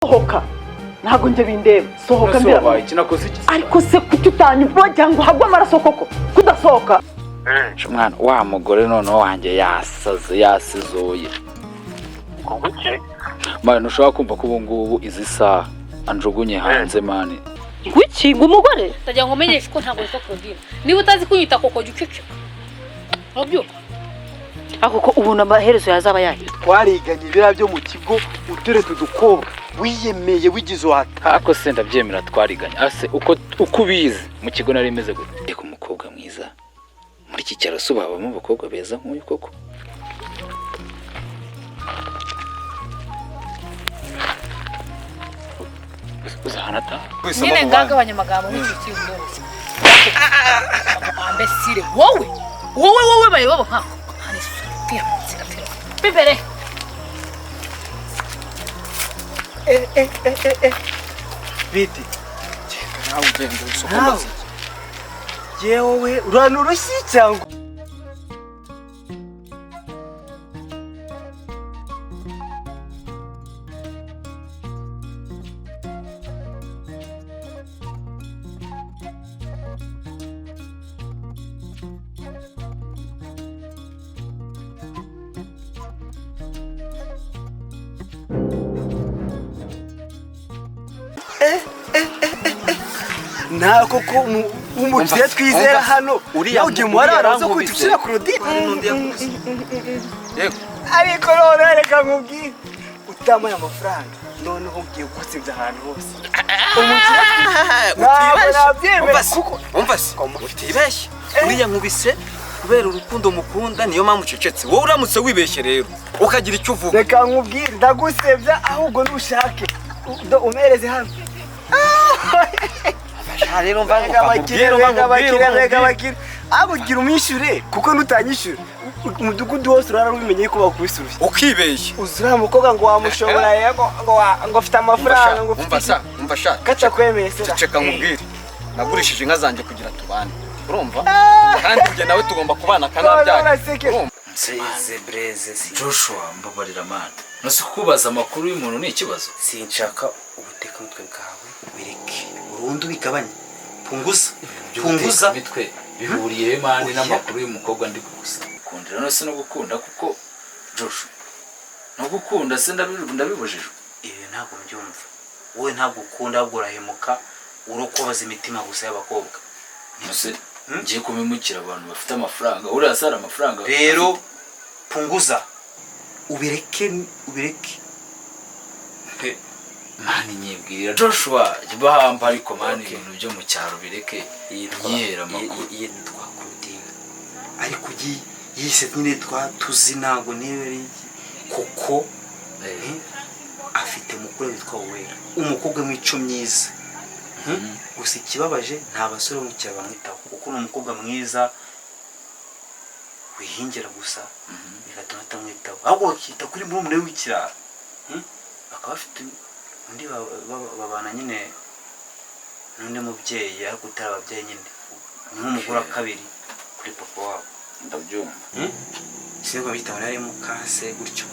Sohoka, ntabwo njye bindeba. Sohoka mbira. Wabaye iki? Nakoze iki? Ariko se kuki utanyumva? Wagira ngo uhagwe amaraso koko kudasohoka. Mwana wa mugore noneho wanjye yasaze, yasizoye. Man, ntushobora kumva ko ubu ngubu izi saha anjugunye hanze, man. Ngwiki? Ngo umugore? Ndagira ngo umenyeshe ko ntabwo witwa Claudine. Niba utazi kunyita koko, jya uceceka, urabyumva? Ako ko ubuntu amaherezo yazaba yahe? Twariganye biriya byo mu kigo, uteretse udukobwa, wiyemeye, wigize uhata. Ariko se ndabyemera, twariganye. Ase uko ubizi, mu kigo nari meze gute? Reka, umukobwa mwiza muri iki cyaro se habamo abakobwa beza nk'uyu koko? Uzahanata. Nyine ngagabanya amagambo nk'iki kintu. Ambesire wowe, wowe, wowe bayoboba nkako hani pira pira pira bibere. Bite? Nawe ugenda isoko. Nawe. Maze Yewe, urana urushyi cyangwa? Nta koko umukire twizera hano. Uriya nawe ugiye mu warara zo kwita yarankubise. Ushyira Claudine. Hari n'undi yakubise. Yego. Ariko noneho reka nkubwire, utamaye amafaranga noneho ugiye gusebya ahantu hose umukire. Ntabwo nabyemera. Umva se, kuko umva se, utibeshye. Uriya nkubise kubera urukundo mukunda, niyo mpamvu ucecetse. Wowe uramutse wibeshye rero ukagira icyo uvuga, reka nkubwire, ndagusebya. Ahubwo nushake umereze hano. Sha rero mva Reka abakire, nkubwire, mva reka nkubwire, abakire, mva reka nkubwire. abakire. Abugira umwishyure, kuko nutanyishyura umudugudu wose urara ubimenye ko bakubise urushyi. Ukibeshya. Uzi uriya mukobwa ngo wamushobora yego, ngo afite amafaranga, ngo Umva ufite sa, umva sha. Katakwemeye se? Ceceka nkubwire. Nagurishije inka zanjye kugira tubane. Urumva? Kandi njye nawe tugomba kubana akanabyara. Uraseke. Urumva? Breze, breze, si Joshua, mbabarira man. Nose kukubaza amakuru y'umuntu ni ikibazo? Sinshaka ubutekamutwe bwawe, bireke burundu, bigabanye, punguza, punguza. Mitwe bihuriye he, man? Oya. N'amakuru y'umukobwa ndi gusa kundira. Nose no gukunda kuko, Joshua, no gukunda se ndabibujijwe? Ibi ntabwo mbyumva. Wowe ntabwo ukunda, ahubwo urahemuka, urokobaza imitima gusa y'abakobwa. Nose ngiye kumimukira abantu bafite amafaranga? Uriya se hari amafaranga? Rero punguza, ubireke, ubireke. Man, nyibwirira Joshua bahamba, ariko man, ibintu byo mu cyaro bireke. Nyihera amakuru. Yitwa Claudine, ariko yise nyine twa tuzina ngo niba ari iki koko. Afite mukuru we witwa Uwera, umukobwa w'imico myiza. Gusa ikibabaje, nta basore bo mu cyaro bamwitaho, kuko ni umukobwa mwiza wihingira gusa, bigatuma atamwitaho, ahubwo bakita kuri murumuna we w'ikirara. Bakaba bafite undi babana nyine n'undi mubyeyi, ariko utari ababyeyi nyine, ni nk'umugore wa kabiri kuri papa wabo. Ndabyumva. Sinzi ko bita ngo yari mukase gutyo.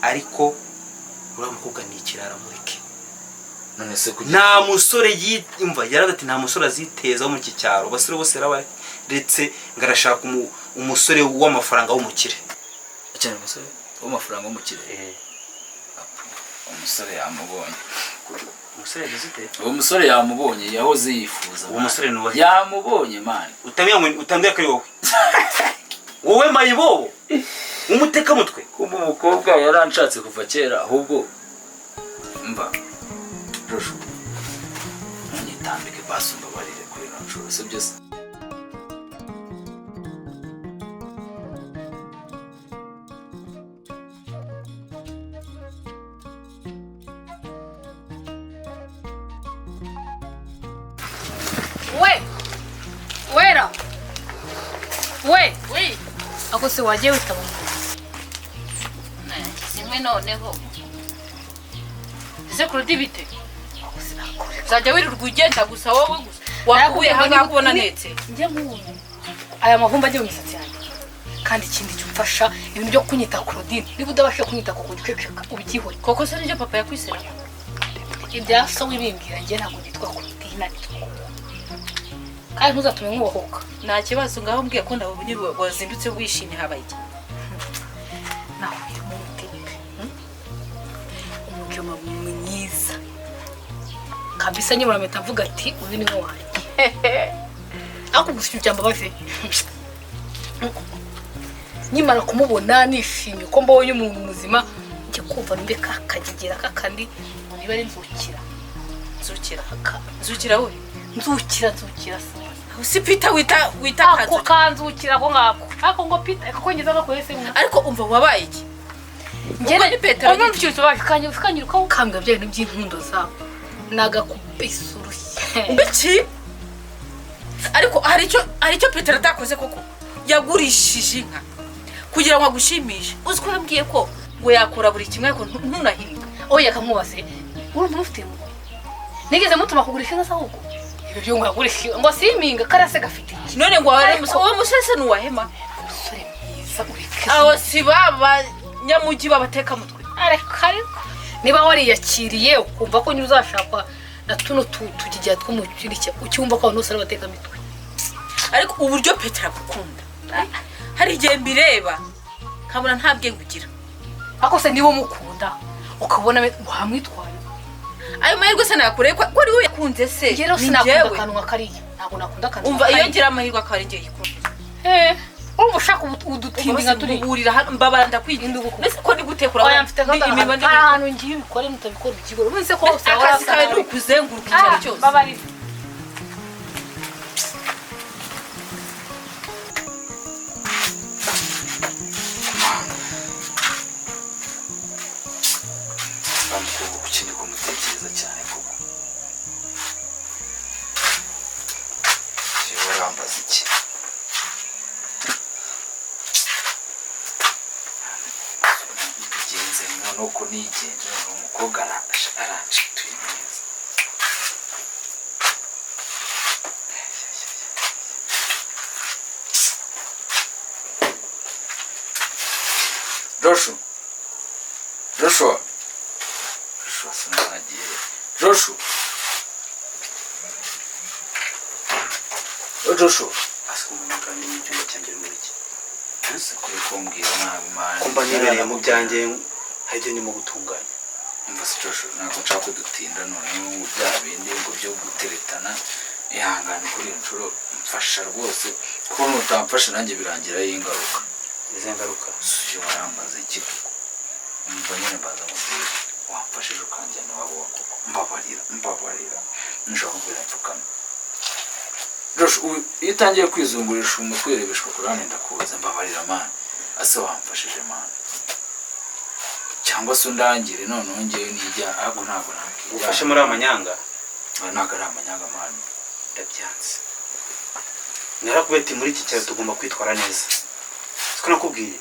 Ariko uriya mukobwa ni ikirara, mureke. None se kugira Nta musore yumva yaravuze ati nta musore aziteza wo muri iki cyaro, abasore bose yarabaretse, ngo arashaka umusore w'amafaranga w'umukire. Akeneye umusore w'amafaranga w'umukire. Umusore yamubonye. Umusore yagize ute? Uwo musore yamubonye, yahoze yifuza. Uwo Man. musore ni uwahe? Yamubonye, man. Utambwira ngo, utambwira ko ari wowe, wowe mayibobo umutekamutwe. Kumva, umukobwa yaranshatse kuva kera. Ahubwo mva Joshua, ntunyitambike basi, umbabarire kuri ino nshuro, sibyo se? We wera we we, ako se wagiye witaba umuntu? Zimwe noneho. Ese Claudine, bite? Uzajya wirirwa ugenda gusa, wowe gusa wakuye Nakubwiye ngo aha ngaha kubona netse. Njye nk'ubu aya mavumbi agiye mu misatsi yanjye. Kandi ikindi cyo umfasha, ibintu byo kunyita Claudine, niba udabasha kunyita koko, uceceka ubyihore. Koko se nibyo papa yakwisera? Ibya so wibimbwira, njye ntabwo nitwa Claudine, nitwa Coco. Kandi ntuzatume nkubohoka. Nta kibazo, ngaho mbwiye ko ndabonye wazindutse wishimye, habaye iki? Nahuye n'umutipe, umujama mwiza kabisa, nyibura mpita mvuga ati uyu ni we wanjye. Ariko gusa ibyo byambabaje, nkimara kumubona nishimye ko mbonye umuntu muzima, njye kumva numve ka kagegera kakandi ngo niba ari nzukira. Nzukira? Aka Nzukira we? Nzukira, nzukira se. Si Peter wita wita Ako kanzukira? Kanzukira ako ngako, ako ngo Peter, ako ngeze gakoye se mwa. Ariko umva, wabaye iki? Njye Ubwo ni Petero. Umva, ikintu kibaje kanyirukaho kambwa bya bintu by'inkundo zabo, nagakubise urushyi. Biki? Ariko hari icyo Petero atakoze koko? Yagurishije inka kugira ngo agushimishe. Uzi ko yambwiye ko ngo yakora buri kimwe, ariko ntunahinga. Oya, kamubaze, urumva mufite ngo nigeze mutuma kugurisha inka se? Ahubwo ibyo byo ngo yagurisha ngo siminga kariya se gafite iki? None ngo wawe Ariko- uwo musore se nuwahema? Umusore mwiza, ureke. Aho si ba banyamujyi b'abatekamutwe? Ariko ariko niba wariyakiriye ukumva ko nyine uzashakwa na tuno tugigera two mu kindi, ucyumva ko abantu bose ari abatekamitwe. Ariko uburyo Petero agukunda, hari igihe mbireba nkabona nta bwenge ugira. Ariko se niba umukunda ukabona wamwitwaye? Ayo mahirwe se nayakoreye ko ari we yakunze se? Njye rero Ni sinakunda njyewe. akantu nka kariya, ntabwo nakunda akantu Umva, nka iyo kariya. ngira amahirwe akaba ari njye yikunda. Eh, urumva ushaka udutindi nka turiya. Uburira hano, mbabara, ndakwigira. Indugu. Mbese ko ndi gutekura? Oya, mfite gahunda. Imirimo Hari ahantu ngiye, ubikore mutabikora ubyigore, ubundi ko hose Akazi kawe ni ukuzenguruka icyaro cyose. Babarira. Wa mukobwa, kuki ndi kumutekereza cyane koko? Jewe urambaza iki? Mbigenze noneho ko nigenje, noneho umukobwa aranshituye neza. Joshua, Joshua, Joshua, sinagiye. Joshua, oh, Joshua. Asa umpamagara ndi mu cyumba cyanjye uri muri iki? Ese kuri kumbwira nabi, man? Ko mba nibereye mu byanjye, hari ibyo ndimo gutunganya. Umva se Joshua, ntabwo nshaka kudutinda noneho ngo bya bindi ngo byo guteretana. Ihangane kuri iyi nshuro, mfasha rwose, kuko nutamfasha nanjye birangiraho ingaruka. Izi ngaruka? Si warambaza iki koko? Umva nyine, mbanza mubwire, wamfashije ukanjyana iwabo wa koko? Mbabarira, mbabarira, nshaka kubwira mfukame. Josh, iyo utangiye kwizungurisha umutwe urebeshwa ku ruhande, ndakubaza. Mbabarira, man. Ase wamfashije, man? Cyangwa se undangire noneho ngewe nijya, ahubwo ntabwo nakijyana. Ufashe muri amanyanga? Aya ntabwo ari amanyanga, man. Ndabyanze. Narakubwiye ati muri iki cyaro tugomba kwitwara neza. Siko nakubwiye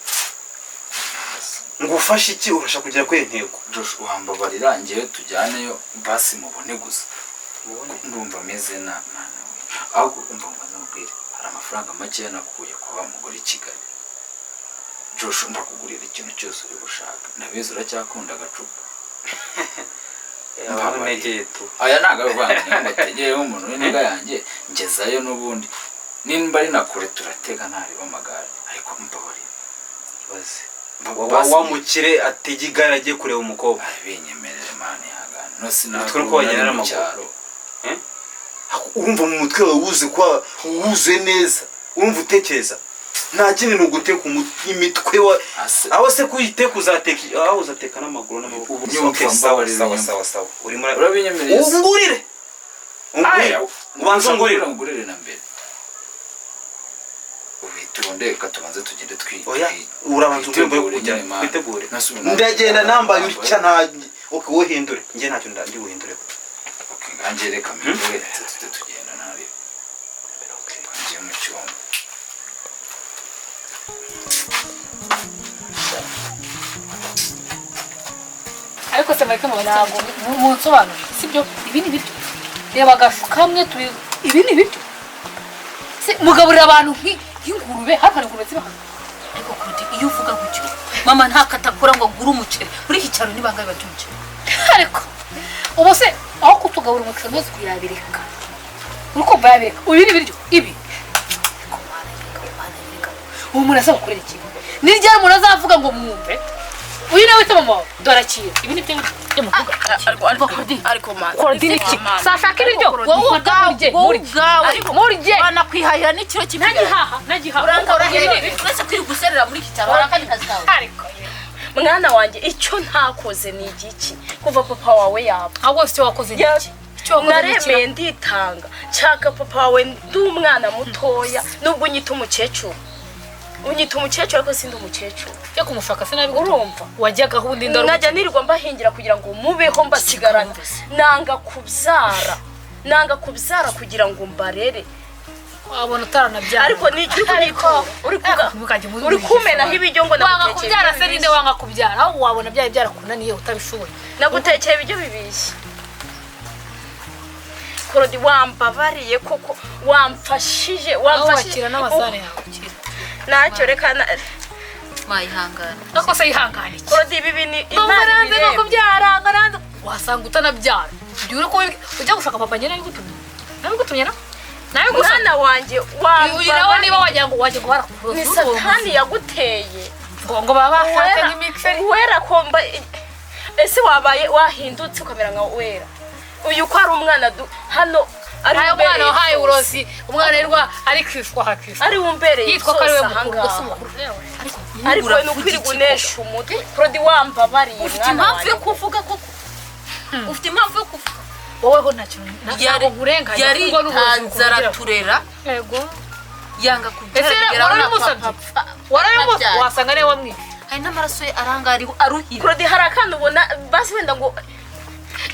ngo ufashe iki? Urashaka kugera kuri iyi ntego? Josh, wambabarira ngewe tujyaneyo basi mubone gusa? Mubone? Ndumva ameze na mana we. Ahubwo umva, mbanza mubwire, hari amafaranga makeya nakuye kwa wa mugore i Kigali. Josh, ndakugurira ikintu cyose uri bushaka. Ndabizi uracyakunda agacupa. Aho negeye tu. Aya ntabwo ari uvanga ngo ategereho umuntu w'iniga yanjye. Ngezayo n'ubundi nimba ari na kure turatega, ntareba amagare, ariko mbabarira. Ibaze Basi- wa mukire atega igare agiye kureba umukobwa. Ay, binyemerere, man, ihangane no Umutwe nuko wagendera mu n'amaguru. cyaro. Urumva mu mutwe wawe wuzuye kuba wuzuye neza, urumva utekereza nta kindi, ni uguteka imitwe wa Ase- Aho se kuyiteka, uzateka aho uzateka n'amaguru n'amaboko? Ubu nyumva, Okay, sawa. mbabarira, Sawa. nyumva. Sawa sawa, urimo Urabinyemereye se? Ungurire, ungurire. Aya, Ubanza ungurire. Ungurire na mbere, witonde, reka tubanze tugende twi Oya, urabanza ungurire mbere yo twitegure kujya nyine, man. twitegure. Ndagenda nambaye utya, nta Okay, wowe hindure, njye ntacyo ndi buhindure. Okay, nganjye reka mpindure, tujye tugenda nabi. Ngiye mu cyumba. Ariko se mureke ntabwo munsobanurire, sibyo? Ibi ni ibiryo? Reba agashu kamwe turi, ibi ni ibiryo se? Mugaburira abantu nk'ingurube? Hano hari ingurube ziba hano? Ariko Claude, iyo uvuga gutyo, mama ntako atakora ngo agure umuceri. Muri iki cyaro ni bangahe barya umuceri? Ariko ubu se Tugabura umuceri ntuzi kuyabireka. Uri kumva yabireka. Uyu ni ibiryo ibi. Ubu umuntu asaba gukorera ikintu. Ni ryari umuntu azavuga ngo mwumve? Uyu nawe wita mama wawe. Dore akira. Ibi ni byo muvuga. Ariko mana. Korodini iki? Sashaka ibiryo. Wowe ubwawe, wowe ubwawe. Murye. Wanakwihahira n'ikiro kimwe. Nagihaha, nagihaha. Urangora uretse kwirirwa userera muri iki cyaro hari akandi kazi kawe. Ariko Mwana wanjye, icyo ntakoze ni igiki kuva papa wawe yapfa? Ahubwo icyo wakoze ni iki? Icyo wakoze ni iki? Naremeye nditanga, nshaka papa wawe ndi umwana mutoya, nubwo unyita umukecuru. Unyita umukecuru ariko sindi umukecuru. Cyo kumushaka sinabi urumva. Wajyaga aho undi ndaruka. Najya nirirwa mbahingira kugira ngo mubeho mbasigarana. Nanga kubyara. Nanga kubyara kugira ngo mbarere. Wabona utaranabyara. Ariko ni icyo uri kunyikura. Uri kumenaho ibiryo ngo wanga nagutekeye kubyara ibiryo se ninde bibishye. wanga kubyara? Aho wabona byari byarakunaniye utabishoboye. Nagutekeye ibiryo bibishye. Korodi wambabariye koko, wamfashije, wamfashije. Wakira n'amasahani yawe ukira. Ntacyo reka na Wayihangana. Ariko se yihangane iki? Korodi ibi ni Imana Imana nanze no ibireba. kubyara, ngaranze. Wasanga utanabyara. Ibyo uri kubi ujya gushaka papa nyine nabigutumye. Nabigutumye na? Nabigusabye. Mwana wanjye Uyu nawe niba wambabariye. wagira ngo wajya ngo barakuroza. Ni satani yaguteye. Ngo baba bashaka n'imiceri. Wera komba ese wabaye wahindutse ukamera nka wera. Uyu ko ari umwana hano ari Ayo mwana umbereye wahaye byose. uburozi, umwana yirirwa ari kwishwa hakishwa. Ari umbereye Yitwa ko ari we byose mukuru, ahangaha. gusa umukuru. Ariko Ariko we nukwiriye unesha umutwe. Prodi wambabariye Ufite mwana impamvu wanjye. yo kuvuga koko? Ufite impamvu yo kuvuga? Wowe ho nta kintu ntabwo nkurenganya kuko n'uburozi Yaritanze bukuvugiraho. araturera. Yego. Yanga kubyara Ese bigeraho na warabimusabye? papa. Warabimusabye? Wasanga ariwe wamwishe. Hari n'amaraso ye arangariho aruhira. Prodi hari akana ubona basi wenda ngo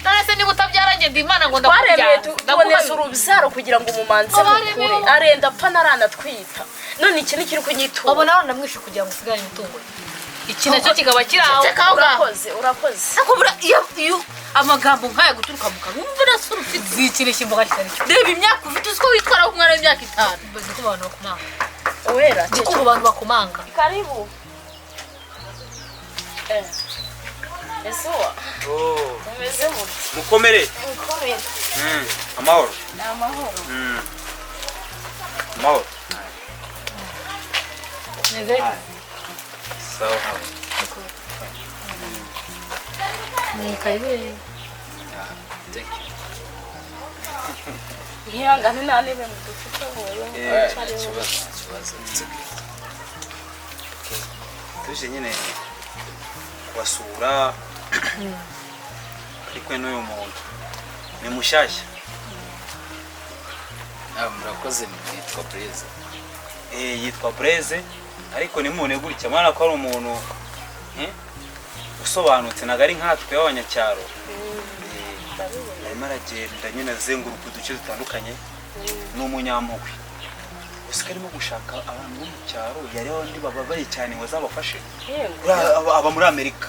None se niba utabyara njye ndi Imana ngo twaremeye ndakubyara. tuboneza urubyaro kugira ngo umumanze Abaremeye mukure. Arenda apfa naranatwita. None iki ni kiri kunyitura. Wabona waranamwishe kugira ngo usigare imitungo ye. Iki nacyo kikaba kiri aho. Ceceka aho ngaho. Urakoze, urakoze. Ariko buriya iyo amagambo nk'aya guturuka mu kanwa wumva nta sura ufite. Zikinisha imboga kitari cyo. Reba imyaka ufite uzi ko witwara nk'umwana w'imyaka 5. Ndi kumva abantu bakomanga. Wera, Ndi kumva abantu bakomanga. Karibu. Ese wa umeze mute? Mukomere. Mukomere. Amahoro. Ni amahoro. Amahoro. Meze Sawa. ni karibu. Thank you. Ntihangane nta ntebe mudufite wowe. Nta kibazo, nta kibazo. It's okay. Tuje nyine kubasura ariko n'uyu muntu ni mushyashya. Murakoze, nitwa Blaise. Yitwa Blaise ariko nimubone gutya mwana ko ari umuntu usobanutse ntabwo ari nkatwe b'abanyacyaro. Arimo aragenda nyine azenguruka uduce dutandukanye, ni umunyampuhwe. Gusa arimo gushaka abantu bo mu cyaro yari abandi bababaye cyane ngo azabafashe. Aba muri Amerika.